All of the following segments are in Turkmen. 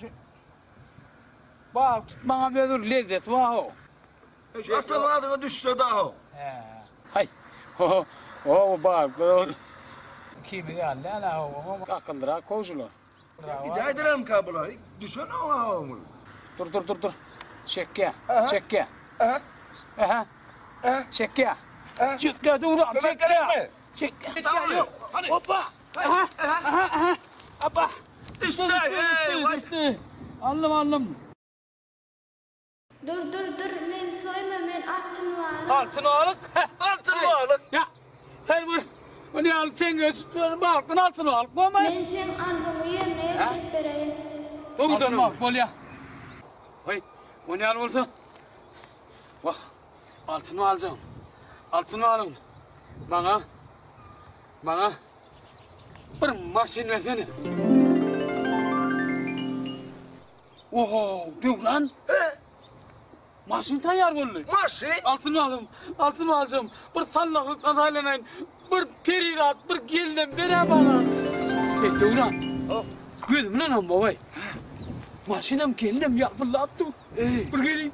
Şu balyk tutmaňam öz bir lezzeti bar-how. Şu atan balyga düşse-de-how. Hä. Haý, ho, o balyklar ol ikimiz ýaly däl-ä-how, akyllyrak how şular. Gidäýdilermikä bular? Düşenok-a bul. Dur, dur, dur, dur. Çekýä, çekýä. Aha. Aha. Çekýä. Çekýä, dur, çekýä. Çekýä. Hoppa. Aha, aha, aha. Hoppa. Düşdi, düşdi, düşdi. Aldym, aldym. Dur dur dur meni soýma men altyn balyk. Altyn balyk? Altyn balyk. Ýa her bir bu ýaly çeňňe tutýan balykdan altyn balyk bolmaý. Men seň arzuwyňy ýerine ýetirip bereýin. Altyn balyk bolýa. Goý, ony ýaly bolsa. Wah, altyn balyjygym. Altyn balygym. Maňa maňa bir maşyn bersene. Oho, Döwran. He? Maşyn taýýar boldy. Maşyn? Altyn balym, altyn baljygym, bir sallaklykdan saýlanaýyn, bir perizat, bir gelinem ber-ä maňa. Eý, Döwran. Gözüm bilen babaý. Maşynam, gelinem ýalpyldap dur. Bir gelin,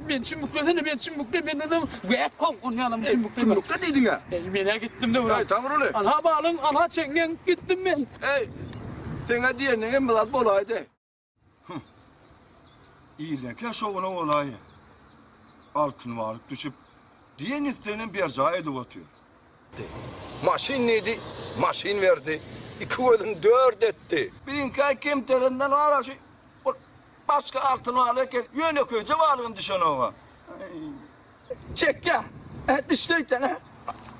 meni çümmüklesene, meni çümmükle, men onam wäk kow, ony ýalam çümmükleme. Çümmükle diýdiň-ä? Eý, men-ä gitdim Döwran. Eý, Taňryguly. Anha balyň, anha çeňňeň, gitdim men. Eý, seň-ä diýeniň hem bir zat bolaýdy. Hüh. Ildeňkä şowuna bolaýýa. Altyn balyk düşüp, diýen isleginem berjaý edip otyr. Maşyn diýdi, maşyn berdi. Iki gözüni dört etdi. Biziňkä kemterinden bar-a şu ol başga altyn balyk eken, ýönekeýje balygam düşenok-a. Çekýä. Hä, düşdi öýtýän, hä.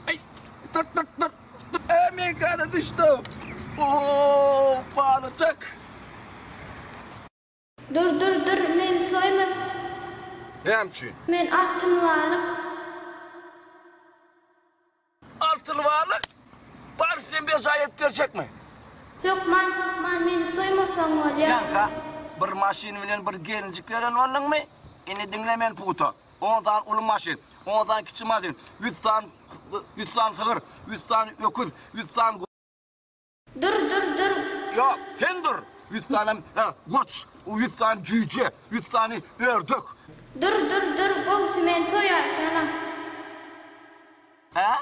Aý, dur, dur, dur. Hä, meňkä-de düşdi. O-o, balyjak. Dur, dur, dur, meni soýma. Näme üçin? Men altyn balyk. Altyn balyk? Bar sen berjaý edip berjekmi? Hökman, hökman meni soýmasaň bolýar. Ýaňka bir maşyn bilen bir gelinjik beren bolduňmy? Indi diňle meni pugta. On sany uly maşyn, on sany kiçi maşyn, ýüz sany, ýüz sany sygyr, ýüz sany öküz, ýüz sany. Dur, dur, dur. Ýok, sen dur. Ýüz sany goç, ýüz sany jüýje, ýüz sany ördek. Dur, dur, dur, gowusy meni soýaýsana. Hä?